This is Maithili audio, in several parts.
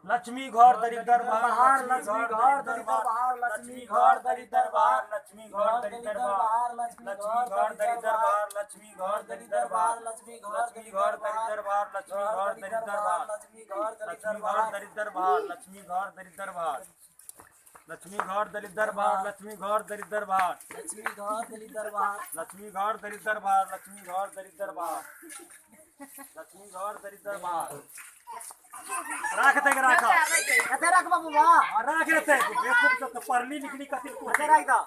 लक्ष्मी घर दरिद्र बाहर, लक्ष्मी घर दरिद्र बाहर, लक्ष्मी घर दरिद्र बाहर, लक्ष्मी घर दरिद्र बाहर, लक्ष्मी घर दरिद्र बाहर, लक्ष्मी घर दरिद्र बाहर, लक्ष्मी घर दरिद्र बाहर, लक्ष्मी घर दरिद्र बाहर, लक्ष्मी घर दरिद्र बाहर, लक्ष्मी घर दरिद्र बाहर, लक्ष्मी घर दरिद्र बाहर, लक्ष्मी घर दरिद्र बाहर, लक्ष्मी घर दरिद्र बाहर, लक्ष्मी घर दरिद्र बाहर, लक्ष्मी घर दरिद्र बाहर, लक्ष्मी घर दरिद्र बाहर। राख दे राख कते राख बाबू वाह राख रे बेवकूफ तो पढ़ली लिखली कथि कते राख दा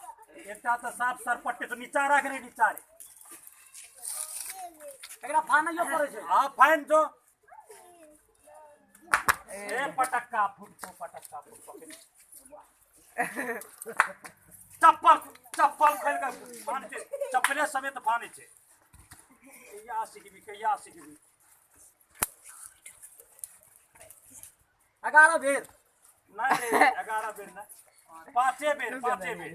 एकटा तो साफ सरपट्टे तो नीचा राख रे नीचा रे एकरा फानैयो पड़ै छै। हां फान जो ए पटक्का फुटको पटक्का फुटको चप्पल चप्पल खोल के फान छै चप्पले समेत फानै छै। कहिया सिखबी कहिया सिखबी? 11 बेर नहीं रे 11 बेर ना 5 बेर 5 बेर।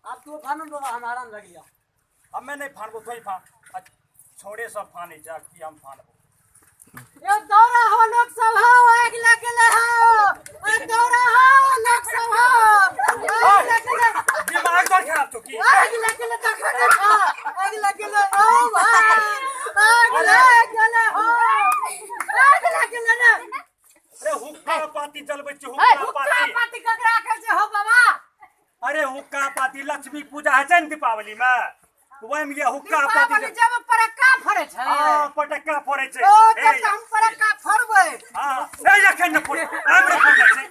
अब तू फानन बाबा हमारा लग गया। हमें नहीं फानबो तोई फान छोड़े सब फाने जा कि हम फानबो। ए दौरा हो लोकसभा आग लगले हो, ए दौरा हो लोकसभा आग लगले। दिमाग तो खराब तो की आग लगले देखो देखो आग लगले ओ भाई आग लगले हो आग लगले ना। अरे हुक्का पाती जलबै छै हुक्का पाती। पाती ककरा कहै छै हो बाबा? अरे हुक्का पाती लक्ष्मी पूजा है छै ने दीपावली में ओहि में ये हुक्का पाती जब पटक्का फोड़ै छै। हां पटक्का फोड़ै छै। ओ तब त हम पटक्का फोड़बै। हां ए एखन न फोड़ हमरे फोड़ै छै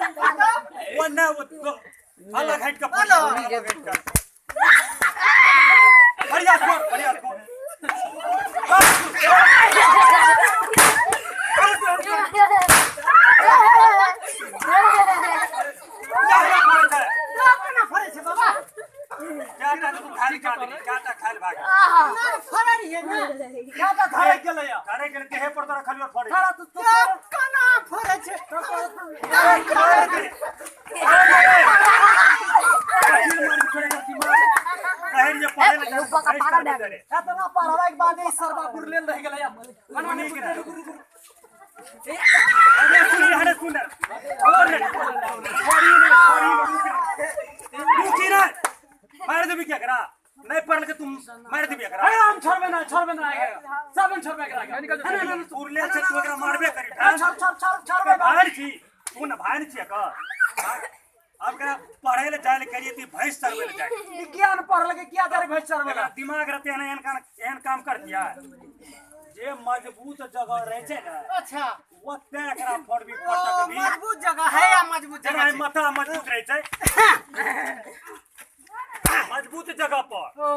ओ न ओ अलग हट के फोड़ अलग हट के बढ़िया फोड़ बढ़िया फोड़। मार देबी क्या करा नहीं पढ़ के तुम मार देबी करा। अरे हम छोड़बे ना छोड़बे ना सब छोड़बे करा निकल उरले छै तू एकरा मारबे करी। छोड़ छोड़ छोड़ छोड़बे भाई छी तू ना भाई छी का अब करा पढ़े ले जाय ले करिए ती भैंस चरबे ले जाय विज्ञान पढ़ लगे क्या करे भैंस चरबे ला दिमाग रहते ना एहन काम एहन काम कर दिया जे मजबूत जगह रहे छै ना। अच्छा ओते एकरा फोड़बी पटकबी मजबूत जगह है या मजबूत जगह माथा मजबूत रहे छै मजबूत जगह पर। ओ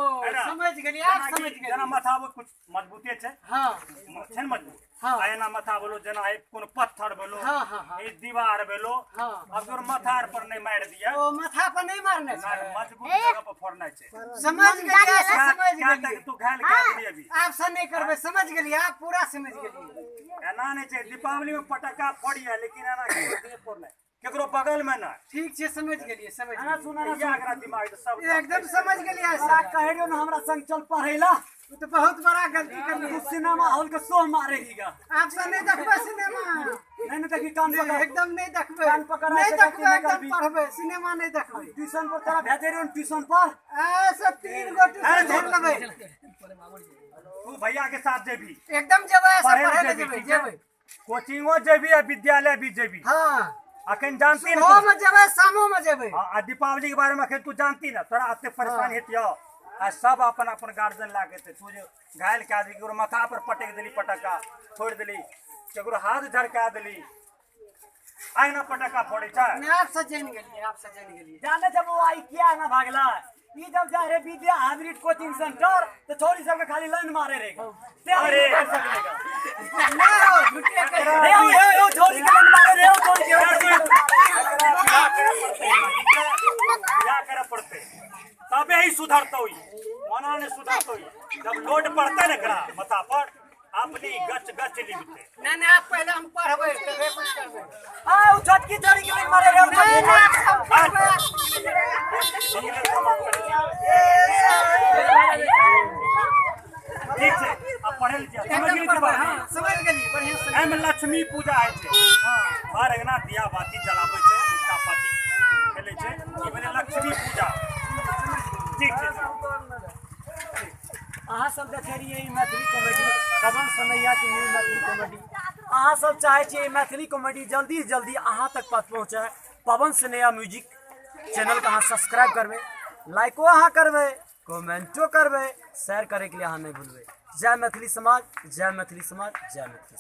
समझ गेलियै आप समझ गेलियै जेना माथा कुछ मजबूते छै। हां छै ने मजबूत। हां एना माथा बोलो जेना है कोनो पत्थर बोलो। हां हां हां ए दीवार बोलो। हां अब तोर माथा पर नहीं मार दिया। ओ माथा पर नहीं मारने छै मजबूत जगह पर फोड़ना छै। समझ गेलियै समझ गेलियै तू घायल कर दिया अभी आप से नहीं करबे समझ गेलियै आप पूरा समझ गेलियै। एना नहीं छै दीपावली में पटाखा फोड़िया लेकिन एना के फोड़ना केकरो बगल में ना। ठीक छै समझ गेलियै समझ ना सुना ना एकरा दिमाग त सब एकदम समझ गेलियै। साला कह रहे न हमरा संग चल पढ़ैला तू तो बहुत बड़ा गलती कर ली। तू सिनेमा हॉल के शो मारेगा आप से नहीं देखबे सिनेमा नहीं नहीं देखी कान पकड़ एकदम नहीं देखबे कान पकड़ नहीं देखबे एकदम पढ़बे सिनेमा नहीं देखबे। ट्यूशन पर तोरा भेजे रहे ट्यूशन पर ऐसे 3 गो ट्यूशन धर लेबे। तू भैया के साथ जेबी एकदम जेबै ऐसे पढ़े ले जेबै जेबै कोचिंगो जेबी आ विद्यालय भी जेबी। हां अखन जानती ना में जेबै शामो में जेबै। आ दीपावली के बारे में अखन तू जानती ना तोरा एते परेशानी हेतियो आ सब अपन अपन गार्जियन लागे थे तू जे घायल के आदमी केकरो माथा पर पटक देली पटक्का फोड़ देली केकरो हाथ झड़का देली आइना पटक्का फोड़े छै। आप से जान गेलियै आप से जान गेलियै जाने जब वो आई किया ना भागला ई जब जा रे विद्या हाइब्रिड कोचिंग सेंटर तो छोरी सब के खाली लाइन मारे रे अरे ना हो झूठे कर रे ओ छोरी के लाइन मारे रे ओ छोरी के क्या करे पड़ते तबे ही सुधरतो ही मना ने सुधरतो ही जब लोड पड़ते ने करा माथा पर अपनी गच गच लिखते। ना ना आप पहले हम पढ़बै तबे कुछ करबै। आ उ छोटकी छोरी के लाइन मारे रे ठीक छै। आ पढ़े ले छियै, समझ एकदम गेली पढ़बै, बात? हाँ, समझ गेली बढ़िया से। एहिमे लक्ष्मी पूजा होइ छै, घर अङ्गना दिया बाती जलाबै छै, हुक्का पाती खेलै छै, ई भेलै लक्ष्मी पूजा। ठीक छै। अहाँ सब देखे रहियै ई मैथिली कॉमेडी, पवन सनैया के न्यू मैथिली कॉमेडी। अहाँ सब चाहे छियै ई मैथिली कॉमेडी जल्दी से जल्दी अहाँ तक पहुँचे, पवन सनैया म्यूजिक चैनल के अहाँ सब्सक्राइब करबै, लाइको अहाँ करबै, कमेंटो करबै, शेयर करैके लिए अहाँ नहि भूलबै। जय मैथिली समाज, जय मैथिली समाज, जय मैथिली।